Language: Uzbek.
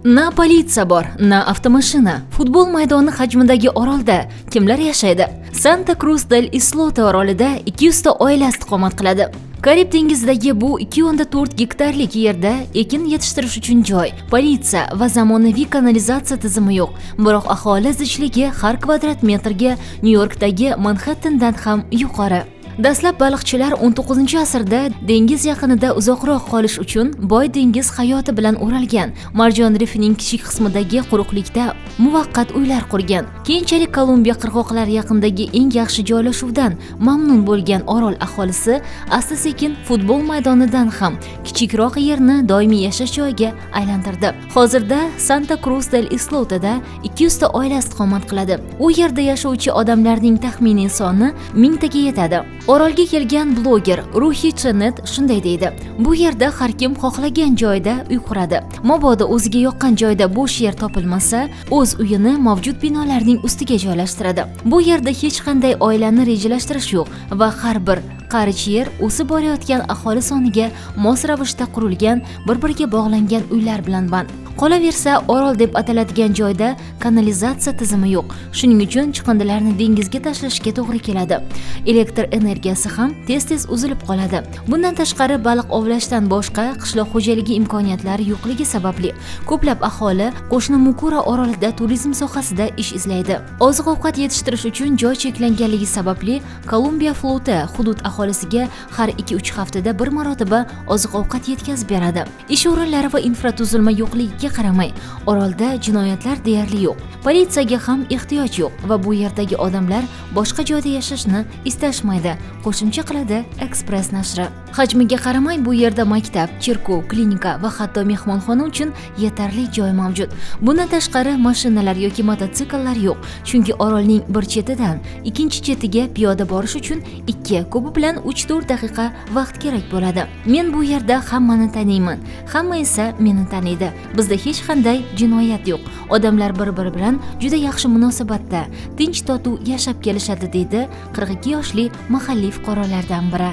Na politsiya bor, na avtomashina. Futbol maydoni hajmidagi orolda kimlar yashaydi? Santa Cruz del Islote orolida 200 ta oila istiqomat qiladi. Karib dengizidagi bu 2,4 gektarlik yerda ekin yetishtirish uchun joy, politsiya va zamonaviy kanalizatsiya tizimi yo'q. Biroq aholi zichligi har kvadrat metrga Nyu-Yorkdagi Manhattandan ham yuqori. Dastlab baliqchilar 19-asrda dengiz yaqinida uzoqroq qolish uchun boy dengiz hayoti bilan o'ralgan marjon rifining kichik qismidagi quruqlikda muvaqqat uylar qurgan. Keyinchalik Kolumbiya qirg'oqlari yaqinidagi eng yaxshi joylashuvdan mamnun bo'lgan orol aholisi asta-sekin futbol maydonidan ham kichikroq yerni doimiy yashash joyiga aylantirdi. Hozirda Santa Cruz del Islotada 200 ta oila istiqomat qiladi. U yerda yashovchi odamlarning taxminiy soni mingtaga yetadi. Orolga kelgan bloger Ruhi Chenet shunday deydi: "Bu yerda har kim xohlagan joyda uy quradi. Mabodo o'ziga yoqqan joyda bo'sh yer topilmasa, o'z uyini mavjud binolarning ustiga joylashtiradi. Bu yerda hech qanday oilani rejalashtirish yo'q va har bir qarich yer o'sib borayotgan aholi soniga mos ravishda qurilgan, bir-biriga bog'langan uylar bilan band. Qolaversa, orol deb ataladigan joyda kanalizatsiya tizimi yo'q. Shuning uchun chiqindilarni dengizga tashlashga to'g'ri keladi. Elektr energiyasi ham tez-tez uzilib qoladi. Bundan tashqari, baliq ovlashdan boshqa qishloq xo'jaligi imkoniyatlari yo'qligi sababli ko'plab aholi qo'shni Mukura orolida turizm sohasida ish izlaydi. Oziq-ovqat yetishtirish uchun joy cheklanganligi sababli Kolumbiya floti hudud aholisiga har 2-3 haftada bir marotaba oziq-ovqat yetkazib beradi. Ish o'rinlari va infratuzilma yo'qligiga qaramay, orolda jinoyatlar deyarli yo'q. Politsiyaga ham ehtiyoj yo'q va bu yerdagi odamlar boshqa joyda yashashni istashmaydi", qo'shimcha qiladi Express nashri. Hajmiga qaramay, bu yerda maktab, cherkov, klinika va hatto mehmonxona uchun yetarli joy mavjud. Bundan tashqari, mashinalar yoki mototsikllar yo'q, chunki orolning bir chetidan ikkinchi chetiga piyoda borish uchun 2, ko'pi bilan 3-4 daqiqa vaqt kerak bo'ladi. "Men bu yerda hammani taniyman, hamma esa meni taniydi. Bizda hech qanday jinoyat yo'q. Odamlar bir-biri bilan juda yaxshi munosabatda, tinch totuv yashab kelishadi", deydi 42 yoshli mahalliy fuqarolardan biri.